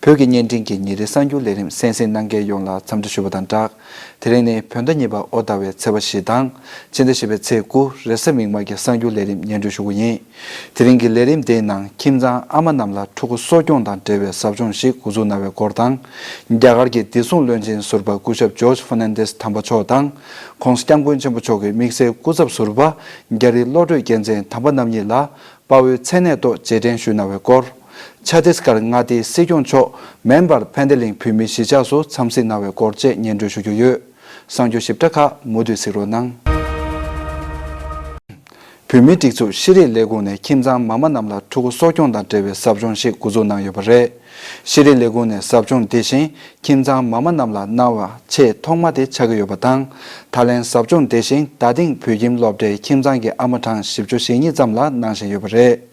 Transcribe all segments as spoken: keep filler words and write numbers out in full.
བོད་ཀྱི་བརྙན་འཕྲིན་གྱི་ཉིན་རེའི་གསར་འགྱུར་ལས་རིམ་གསན་གཟིགས་གནང་མཁན་ཡོངས་ལ་འཚམས་འདྲི་ཞུ་བ་དང་སྦྲགས། དེ་རིང་ནི་བོད་ཟླ་གཉིས་པ་ཨོ་ཟླ་བའི་ཚེས་པ་བཞི་དང་། ཕྱི་ཟླ་བཞི་པའི་ཚེས་དགུ་རེས་གཟའ་མིག་དམར་གྱི་གསར་འགྱུར་ལས་རིམ་སྙན་སྒྲོན་ཞུ་གི་ཡིན། དེ་རིང་གི་ལས་རིམ་དེའི་ནང་ཁྱིམ་ཚང་ཨ་མ་རྣམས་ལ་ཕྲུ་གུ་གསོ་སྐྱོང་དང་འབྲེལ་བའི་ཟབ་སྦྱོང་ཞིག་འགོ་འཛུགས་གནང་བའི་སྐོར་དང་། རྒྱ་གར་གྱི་བདེ་སྲུང་བློན་ཆེན་ཟུར་པ་སྐུ་ཞབས་ཇོརྗ་ཧྥར་ནན་ཌེས་དམ་པ་མཆོག་དང་། ྋགོང་ས་ྋསྐྱབས་མགོན་ཆེན་པོ་མཆོག་གི་དམིགས་བསལ་སྐུ་ཚབ་ཟུར་པ་རྒྱ་རིགས་བློ་གྲོས་རྒྱལ་མཚན་དམ་པ་རྣམ་གཉིས་ལ་དཔའ་བོའི་མཚན་གནས་ཐོག་རྗེས་དྲན་ཞུས་གནང་བའི་སྐོར། ཆ་ཏིས་གྷར་མངའ་སྡེའི་སྲིད་སྐྱོང་མཆོག་མེ་འབར་ཕན་བདེ་གླིང་བོད་མིའི་གཞིས་ཆགས་སུ་འཚམས་གཟིགས་གནང་བའི་སྐོར་བཅས་སྙན་སྒྲོན་ཞུ་རྒྱུ་ཡོད། གསར་འགྱུར་ཞིབ་ཕྲ་ཁག་མུ་མཐུད་གཟིགས་རོགས་གནང་། བོད་མིའི་སྒྲིག་འཛུགས་ཤེས་རིག་ལས་ཁུངས་ནས་ཁྱིམ་ཚང་མ་མ་རྣམས་ལ་ཕྲུ་གུ་གསོ་སྐྱོང་དང་འབྲེལ་བའི་ཟབ་སྦྱོང་ཞིག་འགོ་འཛུགས་གནང་ཡོད་པ་རེད། ཤེས་རིག་ལས་ཁུངས་ནས་ཟབ་སྦྱོང་འདི་བཞིན་ཁྱིམ་ཚང་མ་མ་རྣམས་ལ་གནང་བ་ཆེས་ཐོག་མ་དེ་ཆགས་ཀྱི་ཡོད་པ་དང་། ད་ལན་ཟབ་སྦྱོང་འདི་བཞིན་རྡ་སྟེང་བོད་ཁྱིམ་སློབ་གྲྭའི་ཁྱིམ་ཚང་གི་ཨ་མ་གྲངས་བཞི་བཅུ་ཞེ་གཉིས་ཙམ་ལ་གནང་བཞིན་ཡོད་པ་རེད།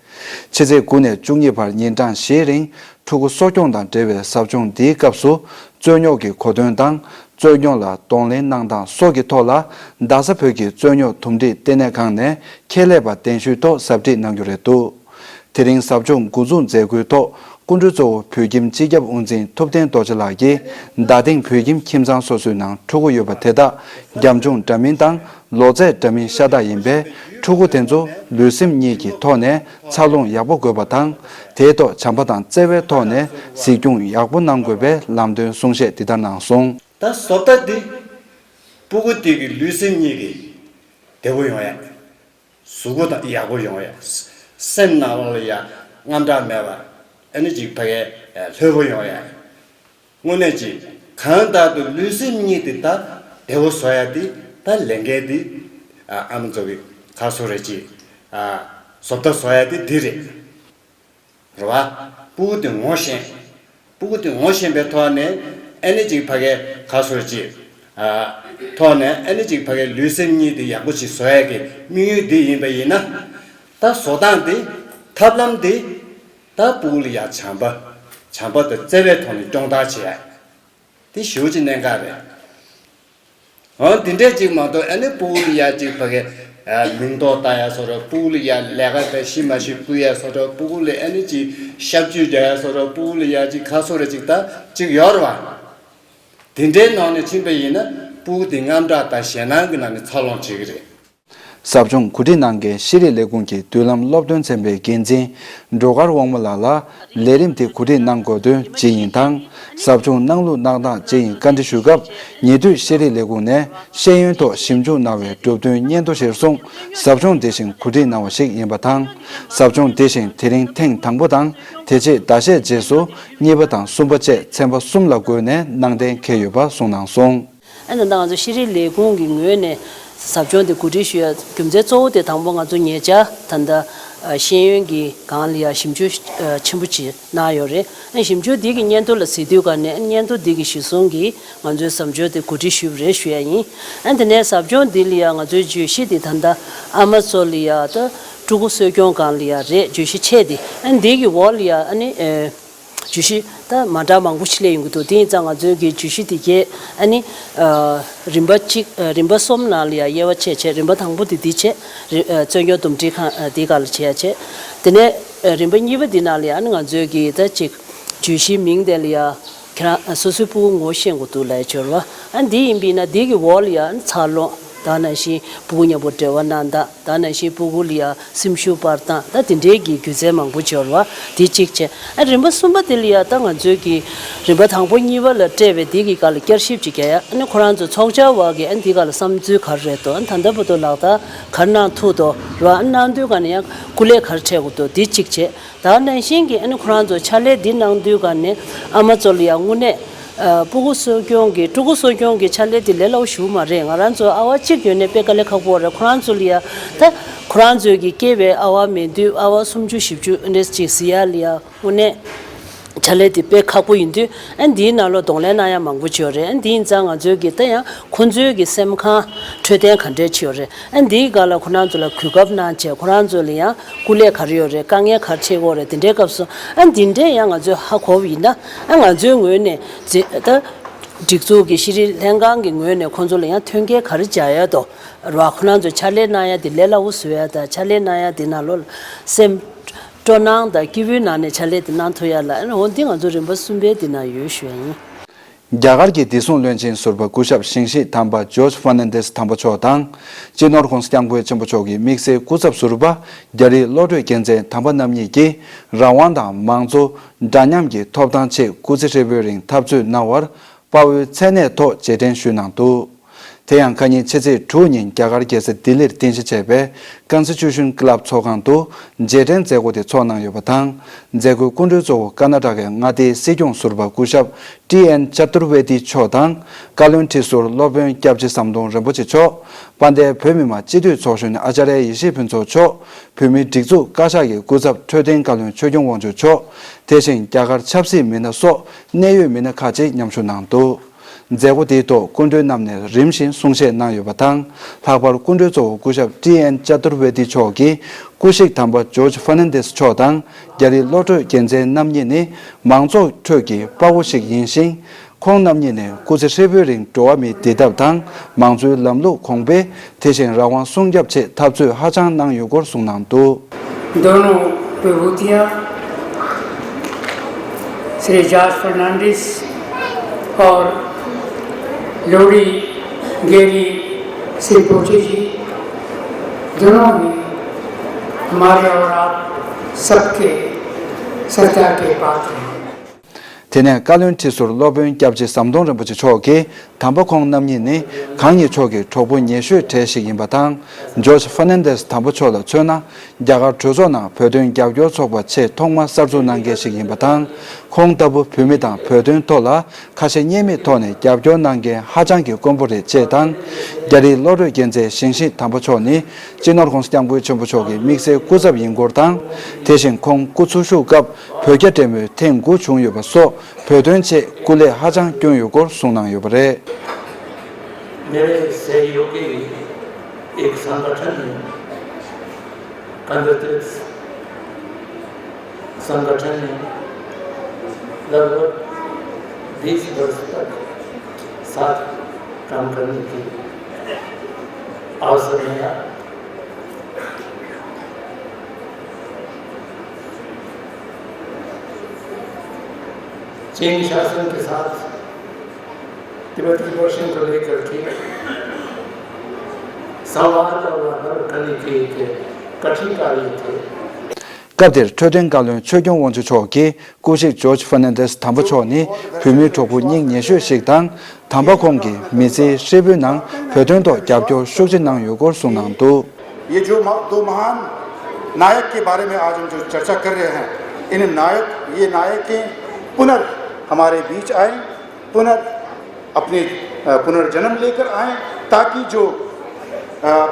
ཕྱི་ཚེས་དགུ་ནས་བཅུ་གཉིས་བར་ཉིན་གྲངས་བཞིའི་རིང་ཕྲུ་གུ་གསོ་སྐྱོང་དང་འབྲེལ་བའི་ཟབ་སྦྱོང་འདིའི་སྐབས་སུ། རྩོད་རྙོག་གི་གོ་དོན་དང་། རྩོད་རྙོག་ལ་གདོང་ལེན་གནང་སྟངས་སོགས་ཀྱི་ཐོག་ལ། རྡ་ས་བོད་ཀྱི་རྩོད་རྙོག་འདུམ་འགྲིག་ལྟེ་གནས་ཁང་ནས་ཁྱད་ལས་པ་གདན་ཞུའི་ཐོག་ཟབ་ཁྲིད་གནང་རྒྱུ་རེད་འདུག་དེ་རིང་ཟབ་སྦྱོང་འགོ་འཛུགས་མཛད་སྒོའི་ཐོག་སྐུ་མགྲོན་གཙོ་བོ་བོད་ཁྱིམ་སྤྱི་ཁྱབ་དབུ་འཛིན་ཐུབ་བསྟན་རྡོ་རྗེ་ལགས་ཀྱིས། རྡ་སྟེང་བོད་ཁྱིམ་ཁྱིམ་ཚང་སོ་སོའི་ནང་ཕྲུ་གུ་ཡོད་པ་དེ་དག་རྒྱབ་ལྗོངས་འདྲ་མིན་དང་། ལོ་ཚད་འདྲ་མིན་ཤ་སྟག་ཡིན་པས། ཕྲུ་གུ་དེ་ཚོ་ལུས་སེམས་གཉིས་ཀྱི་ཐོག་ནས་འཚར་ལོངས་ཡག་པོ་དགོས་པ་དང་། དེའི་ཐོག་བྱམས་པ་དང་བརྩེ་བའི་ཐོག་ནས་གཟིགས་སྐྱོང་ཡག་པོ་གནང་དགོས་པའི་ལམ་སྟོན་གསུང་བཤད་འདི་ལྟར་གནང་སོང་། ད་བཟོ་ལྟ་འདི་ཕྲུ་གུ་དེ་གི་ལུས་སེམས་གཉིས་ཀྱི་བདེ་པོ་ཡོང་ཡ། གཟུགས་པོ་དང་ཡག་པོ་ཡོང་ཡ། སེམས་ནང་ལོགས་ལ་ཡ་དངངས་སྐྲག་མེད་པ། ཨ་ནི་ཅིག་ཕ་གའི་ལྷོད་པོ་ཡོང་ཡ། དངོས་གནས་ཅིག་གང་ལྟར་དུ་ལུས་སེམས་གཉིས་དེ་ད་བདེ་པོ་བཟོ་ཡ་དེ་ད་ལས་འགན་དེ་ཨ་མ་ཚོ་གི་ག་སོ་རེད་ཅིག་བཟོ་ལྟ་བཟོ་ཡ་དེ་འདི་རེད། རེད་བ། ཕྲུ་གུ་དེ་ངོ་ཤེས། ཕྲུ་གུ་དེ་ངོ་ཤེས་པའི་ཐོག་ནས་ཨ་ནི་ཅིག་ཕ་གའི་ག་སོ་རེད་ཅིག་ཐོག་ནས་ཨ་ནི་ཅིག་ཕ་གའི་ལུས་སེམས་གཉིས་དེ་ཡག་པོ་ཅིག་བཟོ་ཡ་གི་དམིགས་ཡུལ་འདི་ཡིན་པ་ཡིན་ན། ད་བཟོ་སྟངས་དེ་ཐབས་ལམ་དེ། ད་ཕྲུ་གུ་ལ་ཡ་བྱམས་པ། བྱམས་པ་དང་བརྩེ་བའི་ཐོག་ནས་སྐྱོང་བརྡར་བྱེད་ཡ། དེ་ཞེ་པོ་ཅིག་གནད་འགག་རེད། འོ་འདི་འདྲས་ཅིག་མ་གཏོགས་ཨ་ནི་ཕྲུ་གུ་ལ་ཡ་ཅིག་ཕ་གི་མིང་འདོགས་ལྟ་ཡ་བཟོ་འདྲ། ཕྲུ་གུ་ལ་ཡ་ལས་ཀ་དེ་ཤི་མ་ཤི་བསྐུལ་ཡ་བཟོ་འདྲ། ཕྲུ་གུ་ལ་ཨ་ནི་ཅིག་ཤབ་ཅུ་རྒྱག་ཡ་བཟོ་འདྲ། ཕྲུ་གུ་ལ་ཡ་ཅིག་ཁ་སོ་རེ་ཅིག་ད་ཅིག་ཡོད་རེད་བ། དེ་འདྲའི་ནང་ནས་ཕྱིན་པ་ཡིན་ན་ཕྲུ་གུ་དེ་དངངས་སྐྲག་དང་ཞེད་སྣང་གི་ནང་ནས་འཚར་ལོངས་བྱེད་ཀྱི་རེད། ཟབ་སྦྱོང་གོ་སྒྲིག་གནང་མཁན་ཤེས་རིག་ལས་ཁུངས་ཀྱི་མདུན་ལམ་སློབ་སྟོན་ཚན་པའི་འགན་འཛིན་སྒྲོལ་དཀར་དབང་མོ་ལགས་ལ་ལས་རིམ་དེ་གོ་སྒྲིག་གནང་དགོས་དོན་ཇི་ཡིན་དང་། ཟབ་སྦྱོང་གནང་ལུགས་གནང་སྟངས་ཇི་ཡིན་བཀའ་འདྲི་ཞུས་སྐབས། ཉེ་དུས་ཤེས་རིག་ལས་ཁུངས་ནས་ཤེས་ཡོན་ཐོག་ཞིབ་འཇུག་གནང་བའི་གྲུབ་དོན་སྙན་ཐོ་གཞིར་བཟུང་ཟབ་སྦྱོང་དེ་བཞིན་གོ་སྒྲིག་གནང་བ་ཞིག་ཡིན་པ་དང་། ཟབ་སྦྱོང་དེ་བཞིན་དེ་རིང་ཐེངས་དང་པོ་དང་། དེ་རྗེས་ཟླ་ཤས་རྗེས་སུ་གཉིས་པ་དང་གསུམ་པ་བཅས་ཚན་པ་གསུམ་ལ་བགོས་ནས་གནང་གཏན་འཁེལ་ཡོད་པ་གསུངས་གནང་སོང་། ཨ་ནི་ད་ང་ཚོ་ཤེས་རིག་ལས་ཁུངས་ཀྱི་ངོས་ནས་ཟབ་སྦྱོང་དེ་གོ་སྒྲིག་ཞུ་ཡ་རྒྱུ་མཚན་གཙོ་བོ་དེ་དང་པོ་ང་ཚོ་ཉེ་ཆར་ད་ལྟ་ཤེས་ཡོན་གྱི་སྒང་ལ་ཡ་ཞིབ་འཇུག་ཆེན་པོ་ཅིག་གནང་ཡོད་རེད། ཨ་ཞིབ་འཇུག་འདི་གི་སྙན་ཐོ་ལ་གཟིགས་དུས་ག་ནས་སྙན་ཐོ་འདི་གི་གཞི་བཟུང་གིས་ང་ཚོའི་ཟབ་སྦྱོང་དེ་གོ་སྒྲིག་ཞུས་པ་རེད་ཞུ་ཡ་ཡིན། ཨ་དེ་ནས་ཟབ་སྦྱོང་འདི་ལ་ཡ་ང་ཚོའི་བརྗོད་གཞི་དེ་ད་ལྟ་ཨ་མ་ཚོ་ལ་ཡ་ད་ཕྲུ་གུ་གསོ་སྐྱོང་སྒང་ལ་ཡ་རེད། བརྗོད་གཞི་ཆེ་དེ་ཨ་འདི་གི་འོག་ལ་ཡ་ཨ་ནི། བརྗོད་གཞི་ད་མ་འདྲ་མང་པོ་ཞིག་སླེབས་ཡོང་གི་འདུག་དེ་ཡིན་ཙང་ང་ཚོའི་གི་བརྗོད་གཞི་དེ་གས་ཨ་ནི་རིམ་པ་གཅིག་རིམ་པ་གསུམ་ནང་ལ་ཡང་དབྱེ་བ་ཕྱེ་བྱས། རིམ་པ་དང་པོ་དེ་འདི་བྱས། རི་རྩོད་རྙོག་འདུམ་འགྲིག་ཁང་འདི་ག་ལ་བྱས་བྱས། དེ་ནས་རིམ་པ་གཉིས་པ་འདི་ནང་ལ་ཡང་ཨ་ནི་ང་ཚོའི་གི་ད་ཅིག་བརྗོད་གཞིའི་མིང་དེ་ལ་ཡང་ཁྱེད་རང་སོ་སོའི་ཕྲུ་གུ་ངོ་ཤེས་དགོས་འདུག་ལབ་ཡ་ཅིག་ཡོད་རེད་བ། ཨ་འདི་ཡིན་པས་ན་འདི་གི་འོག་ལ་ཡང་ཨ་ནི་འཚར་ལོངས་ད་ག་ནང་བཞིན་ཕྲུ་གུ་མཉམ་པོ་འབྲེལ་བ་གནང་སྟངས། ད་ག་ནང་བཞིན་ཕྲུ་གུ་ལ་ཡ་སེམས་ཤུགས་སྤར་སྟངས། ད་དེ་འདྲའི་གི་སྒྱུ་རྩལ་མང་པོ་འབྱོར་བ་དེ་གཅིག་བྱས། ཨ་རིམ་པ་གསུམ་པ་དེ་ལ་ཡ་ད་ང་ཚོའི་གི་རིམ་པ་དང་པོ་གཉིས་པ་ལ་སྤྲད་པའི་དེ་གི་སྒང་ལ་བསྐྱར་ཞིབ་ཅིག་རྒྱག་ཡ། ཨ་ནི་ཁོ་རང་ཚོ་ཚོགས་བཅར་བ་གི་ཨ་ནི་དེ་སྒང་ལ་བསམ་ཚུལ་ག་རེ་རེད་དོ། ཨ་ནི་ད་ལྟ་བར་དུ་ལག་བསྟར་ག་རེ་གནང་ཐུབ་དོ་ར། ཨ་ནི་གནང་དུས་སྒང་ནས་ཡང་སྐུ་ལས་ག་རེ་འཕྲད་དགོས་དོ་དེ་གཅིག་བྱས། ད་ག་ནང་བཞིན་གྱི་ཨ་ནི་ཁོ་རང་ཚོ་ཕྱག་ལས་འདི་གནང་དུས་ག་ནས་ཨ་མ་ཚོ་ལ་ཡང་དངོས་གནས་ཕྲུ་གུ་གསོ་སྐྱོང་གི་ཕྲུ་གུ་གསོ་སྐྱོང་གི་ཕྱག་ལས་འདི་ལས་སླ་པོ་ཞིག་མ་རེད། ང་རང་ཚོ་ཨ་བ་གཅིག་ཡོད་ནས་དཔེ་དཀའ་ལས་ཁག་པོ་རེད། ཁོ་རང་ཚོ་ལ་ཡང་ད་ཁོ་རང་ཚོའི་གི་སྐྱེས་པའི་ཨ་བ་མེད་དུས་ཨ་བ་སུམ་ཅུ་བཞི་བཅུ་འདྲ་ཅིག་གཟིགས་ཡ་ལ་ཡང་དངོས་གནས་ཕྱག་ལས་འདི་དཔེ་ཁག་པོ་ཡིན་དུས་ཨ་འདིའི་ནང་ལོགས་གདོང་ལེན་གནང་ཡ་མང་པོ་ཅིག་ཡོད་རེད། ཨ་འདི་ཡིན་ཙང་ང་ཚོའི་གི་ད་ཡང་ཁོང་ཚོའི་གི་སེམས་ཁམས་འཕྲོད་བསྟེན་ག་འདྲས་ཅིག་ཡོད་རེད། ཨ་འདིའི་སྒང་ལ་ཁོ་རང་ཚོ་ལ་གོ་སྐབས་གནང་བྱས་ཁོ་རང་ཚོ་ལ་ཡང་སྐུ་ལས་ག་རེ་ཡོད་རེད། དཀའ་ངལ་ག་རེ་འཕྲད་ཀྱི་ཡོད་རེད། དེ་འདྲའི་སྐབས་སུ་ཨ་འདི་འདྲས་ཡང་ང་ཚོས་ཧ་གོ་བ་ཡིན་ན། ཨ་ང་ཚོའི་ངོས་ནས་ད་སྒྲིག་འཛུགས་ཀྱི་ཤེས་རིག་ལྷན་ཁང་གི་ངོས་ནས་ཁོང་ཚོ་ལ་ཡང་མཐུན་རྐྱེན་ག་རེ་སྦྱར་ཡ་དོ་ར། ཁོ་རང་ཚོ་ཕྱག་ལས་གནང་ཡ་དེ་ལས་སླ་པོ་བཟོ་ཡ་དང་ཕྱག་ལས་གནང་ཡ་དེ་ནང་ལོགས་ལ་སེམས་ སྤྲོ་སྣང་དང་སྐྱིད་པོའི་ནང་ནས་ཕྱག་ལས་དེ་གནང་ཐུབ་ཡ་ལ། འོ་འདི་ང་ཚོ་རིམ་པ་གསུམ་པའི་འདི་ན་ཡོད་ཞུ་ཡ་ཡིན། རྒྱ་གར་གྱི་བདེ་སྲུང་བློན་ཆེན་ཟུར་པ་སྐུ་ཞབས་ཞིང་གཤེགས་དམ་པ་ཇོརྗ་ཧྥར་ནན་ཌེ་སི་དམ་པ་མཆོག་དང་། སྤྱི་ནོར་༧གོང་ས་༧སྐྱབས་མགོན་ཆེན་པོ་མཆོག་གི་དམིགས་བསལ་སྐུ་ཚབ་ཟུར་པ་རྒྱ་རིགས་བློ་གྲོས་རྒྱལ་མཚན་དམ་པ་རྣམ་གཉིས་ཀྱིས་རང་དབང་དང་མང་གཙོ། འདྲ་མཉམ་གྱི་ཐོབ་ཐང་ཆེད་སྐུ་ཚེ་ཧྲིལ་པོའི་རིང་འཐབ་རྩོད་གནང་བར་དཔའ་བོའི་མཚན་གནས་ཐོག་རྗེས་དྲན་ཞུས་གནང་འདུག་དེ་ཡང་ཁ་ཉིན་ཕྱི་ཚེས་དྲུག་ཉིན་རྒྱ་གར་རྒྱལ་ས་ལྡི་ལིར་རྟེན་གཞི་བྱས་པའི་Constitution Club ཚོགས་ཁང་དུ་རྗེས་དྲན་མཛད་སྒོ་དེ་ཚོགས་གནང་ཡོད་པ་དང་། མཛད་སྒོའི་སྐུ་མགྲོན་གཙོ་བོ་ཀར་ན་ཊ་ཀའི་མངའ་སྡེའི་སྲིད་སྐྱོང་ཟུར་པ་སྐུ་ཞབས་ཏི་ཨེན་ཅ་ཏུར་ཝེ་ཏི་མཆོག་དང་། བཀའ་བློན་ཁྲི་ཟུར་སློབ་དཔོན་སྐྱབས་རྗེ་ཟམ་གདོང་རིན་པོ་ཆེ་མཆོག་དཔལ་ལྡན་བོད་མི་མང་སྤྱི་འཐུས་ཚོགས་གཞོན་ཨ་ཙརྱ་ཡེ་ཤེས་ཕུན་ཚོགས་མཆོག་བོད་མིའི་སྒྲིག་འཛུགས་བཀའ་ཤག་གི་སྐུ་ཚབ་འཕྲོད་བསྟེན་བཀའ་བློན་ཆོས་སྐྱོང་དབང་ཕྱུག་མཆོག་དེ་བཞིན་རྒྱ་གར་ཆབ་སྲིད་མི་སྣ་སོགས་གནད་ཡོད་མི་སྣ་ཁག་ཅིག་མཉམ་ཞུགས་གནང་འདུག་མཛད་སྒོ་དེའི་ཐོག་སྐུ་མགྲོན་རྣམས་ནས་རིམ་བཞིན་གསུང་བཤད་གནང་ཡོད་པ་དང་། ལྷག་པར་སྐུ་མགྲོན་གཙོ་བོ་སྐུ་ཞབས་ཏི་ཨེན་ཅ་ཏུར་ཝེ་ཏི་མཆོག་གིས་སྐུ་གཤེགས་དམ་པ་ཇོརྗ་ཧྥར་ནན་ཌེ་སི་མཆོག་དང་རྒྱ་རིགས་བློ་གྲོས་རྒྱལ་མཚན་རྣམ་གཉིས་ནི་མང་ཚོགས་ཁྲོད་ཀྱི་དཔའ་བོ་ཞིག་ཡིན་ཞིང་། ཁོང་རྣམ་གཉིས་ནས་སྐུ་ཚེ་ཧྲིལ་པོའི་རིང་འགྲོ་བ་མིའི་བདེ་ཐབས་དང་མང་གཙོའི་ལམ་ལུགས་གོང་འཕེལ། དེ་བཞིན་རང་དབང་སྲུང་སྐྱོབ་ཆེད་འཐབ་རྩོད་ཧ་ཅང་གནང་ཡོད་སྐོར་གསུངས་གནང་འདུག दोनों विभूतियां श्री जॉर्ज फर्नांडिस और लोडी गेरी सिम्पोचे जी, दोनों ही हमारे और आप सबके श्रद्धा के पात्र हैं। དེ་ནས་བཀའ་བློན་ཁྲི་ཟུར་སློབ་དཔོན་སྐྱབས་རྗེ་ཟམ་གདོང་རིན་པོ་ཆེ་མཆོག་གིས། དམ་པ་ཁོང་རྣམ་གཉིས་ནི་གང་ཉིད་མཆོག་གི་གྲོགས་པོ་ཉེ་ཤོས་གྲས་ཤིག་ཡིན་པ་དང་། ཇོརྗ་ཧྥར་ནན་ཌེ་སི་དམ་པ་མཆོག་ལ་མཚོན་ན། རྒྱ་གར་གྲོས་ཚོགས་ནང་བོད་དོན་རྒྱབ་སྐྱོར་ཚོགས་པ་ཆེས་ཐོག་མ་གསར་འཛུགས་གནང་མཁན་ཞིག་ཡིན་པ་དང་། ཁོང་ལྟ་བུ་བོད་མི་དང་བོད་དོན་ཐོག་ལ་ཁ་ཞེ་གཉིས་མེད་ཐོག་ནས་རྒྱབ་སྐྱོར་གནང་མཁན་ཧ་ཅང་གི་དཀོན་པོ་རེད་ཅེས་དང་། རྒྱ་རིགས་བློ་གྲོས་རྒྱལ་མཚན་ཞིང་གཤེགས་དམ་པ་མཆོག་ནི་སྤྱི་ནོར་༧གོང་ས་༧སྐྱབས་མགོན་ཆེན་པོ་མཆོག་གི་དམིགས་བསལ་སྐུ་ཚབ་ཡིན་སྐོར་དང་། དེ་བཞིན་ཁོང་སྐུ་འཚོ་བཞུགས་སྐབས་བོད་རྒྱ་འབྲེལ་མོལ་ཐེངས་དགུ་བྱུང་ཡོད་པ་སོགས། བོད་དོན་ཆེད་སྐུ་ལས་ཧ་ཅང་བསྐྱོན་ཡོད་སྐོར་གསུངས་གནང་ཡོད་པ་རེད། मेरे सहयोगी एक संगठन है, कंजरतीर्थ संगठन है। लगभग बीस वर्ष तक साथ काम करने की अवसर मिला। चीन शासन के साथ तिब्बत की क्वेश्चन को लेकर के संवाद और हल करने के एक कठिन कार्य थे। སྐབས་དེར་འཕྲོད་བསྟེན་བཀའ་བློན་ཆོས་སྐྱོང་དབང་ཕྱུག་མཆོག་གིས། སྐུ་གཤེགས་ཇོརྗ་ཧྥར་ནན་ཌེ་སི་དམ་པ་མཆོག་ནི་བོད་མིའི་གྲོགས་པོ་སྙིང་ཉེ་ཤོས་ཤིག་དང་། དམ་པ་ཁོང་གིས་མི་ཚེའི་ཧྲིལ་པོའི་ནང་བོད་དོན་ཐོག་རྒྱབ་སྐྱོར་ཤུགས་ཆེ་གནང་ཡོད་སྐོར་གསུངས་གནང་འདུག ये जो म- दो महान नायक के बारे में आज हम जो चर्चा कर रहे हैं, इन नायक, ये नायकें पुनर् हमारे बीच आए, पुनर् अपने, अ, पुनर्जन्म लेकर आए, ताकि जो, अ,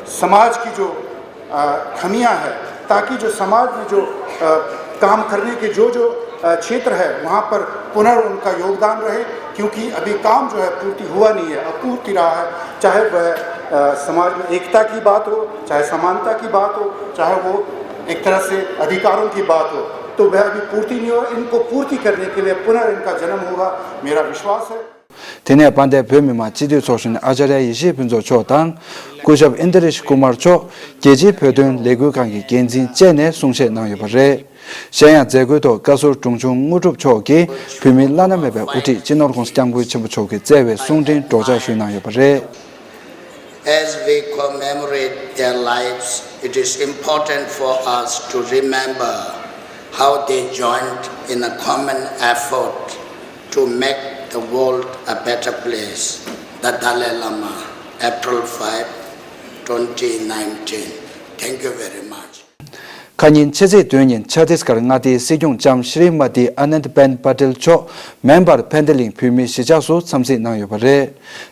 समाज की जो, अ, खामियां है, ताकि जो समाज में जो, अ, काम करने के जो जो, अ, क्षेत्र है, वहाँ पर पुनर् उनका योगदान रहे, क्योंकि अभी काम जो है पूर्ति हुआ नहीं है, अपूर्ति रहा है। चाहे वह, अ, समाज में एकता की बात हो, चाहे समानता की बात हो, चाहे वो एक तरह से अधिकारों की बात हो, तो वह अभी पूर्ति नहीं हुआ। इनको पूर्ति करने के लिए पुनर् इनका जन्म होगा, मेरा विश्वास है। དེ་ནས་དཔལ་ལྡན་བོད་མི་མང་སྤྱི་འཐུས་ཚོགས་གཞོན་ཨ་ཙརྱ་ཡེ་ཤེས་ཕུན་ཚོགས་མཆོག་དང་། སྐུ་ཞབས་ཨིན་དྲ་རེཤ་ཀུ་མར་མཆོག་རྒྱལ་སྤྱིའི་བོད་དོན་ལས་འགུལ་ཁང་གི་འགན་འཛིན་བཅས་ནས་གསུང་བཤད་གནང་ཡོད་པ་རེད། གཞན་ཡང་མཛད་སྒོའི་ཐོག་བཀའ་ཟུར་འབྲོང་ཆུང་དངོས་གྲུབ་མཆོག་གིས་བོད་མིའི་བླ་ན་མེད་པའི་དབུ་ཁྲིད་སྤྱི་ནོར་༧གོང་ས་༧སྐྱབས་མགོན་ཆེན་པོ་མཆོག་གི་བརྩེ་བའི་གསུང་འཕྲིན་སྒྲོག་སྦྱང་ཞུས་གནང་ཡོད་པ་རེད། As we commemorate their lives, it is important for us to remember how they joined in a common effort to make the world a better place. The Dalai Lama, April five, twenty nineteen. Thank you very much. ཁ་ཉིན་ཕྱི་ཚེས་བདུན་ཉིན་ཆ་ཏིས་གྷར་མངའ་སྡེའི་སྲིད་སྐྱོང་ལྕམ་ཤྲི་མ་ཏི་ཨ་ནནྡ་བྷེན་པ་ཏེལ་མཆོག་མེམ་བར་ཕན་བདེ་གླིང་བོད་མིའི་གཞིས་ཆགས་སུ་འཚམས་གཟིགས་གནང་ཡོད་པ་རེད།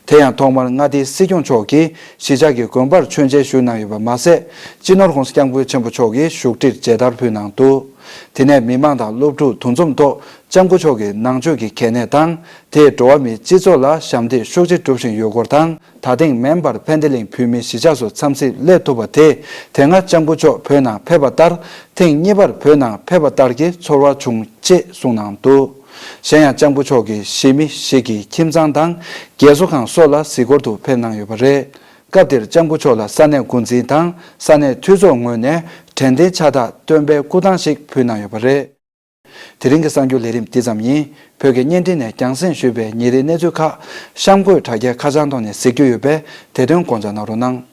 དེ་ཡང་ཐོག་མར་མངའ་སྡེའི་སྲིད་སྐྱོང་མཆོག་གིས་གཞིས་ཆགས་ཀྱི་དགོན་པར་མཆོད་མཇལ་ཞུས་གནང་ཡོད་པ་མ་ཟད། སྤྱི་ནོར་༧གོང་ས་༧སྐྱབས་མགོན་ཆེན་པོ་མཆོག་གིས་བཞུགས་ཁྲིར་མཇལ་དར་ཕུལ་གནང་འདུག་དེ་ནས་མི་མང་དང་སློབ་ཕྲུག་འདུ་འཛོམས་ཐོག་ལྕམ་སྐུ་མཆོག་གི་ནང་ཆོས་ཀྱི་གལ་གནད་དང་། དེས་འགྲོ་བ་མིའི་སྤྱི་ཚོགས་ལ་ཞབས་འདེགས་ཤུགས་ཆེ་སྒྲུབ་བཞིན་ཡོད་སྐོར་དང་། ད་ཐེངས་མེམ་བར་ཕན་བདེ་གླིང་བོད་མིའི་གཞིས་ཆགས་སུ་འཚམས་གཟིགས་སླེབས་ཐུབ་པ་དེས་དེ་སྔ་ལྕམ་སྐུ་མཆོག་བོད་ནང་ཕེབས་པ་ལྟར་ཐེངས་གཉིས་པར་བོད་ནང་ཕེབས་པ་ལྟར་གྱི་ཚོར་བ་བྱུང་ཅེས་གསུངས་གནང་འདུག་གཞན་ཡང་ལྕམ་སྐུ་མཆོག་གིས་གཞིས་མི་ཞིག་གི་ཁྱིམ་ཚང་དང་རྒས་གསོ་ཁང་སོགས་ལ་གཟིགས་སྐོར་དུ་ཕེབས་གནང་ཡོད་པ་རེད། སྐབས་དེར་ལྕམ་སྐུ་མཆོག་ལ་ས་གནས་འགོ་འཛིན་དང་ས་གནས་འཐུས་ཚོགས་ངོས་ནས་ དྲན་རྟེན་ཕྱག་རྟགས་སྟོན་པའི་སྐུ་ཐང་ཞིག་ཕུལ་གནང་ཡོད་པ་རེད། དེ་རིང་གི་གསར་འགྱུར་ལས་རིམ་འདི་ཙམ་ཡིན། བོད་ཀྱི་བརྙན་འཕྲིན་ནས་རྒྱང་སྲིང་ཞུས་པའི་ཉིན་རེའི་གནས་ཚུལ་ཁག་གཤམ་འཁོད་དྲ་རྒྱའི་ཁ་བྱང་ཐོག་ནས་གཟིགས་རྒྱུ་ཡོད་པས། དེ་དོན་དགོངས་འཇགས་གནང་རོགས་གནང་།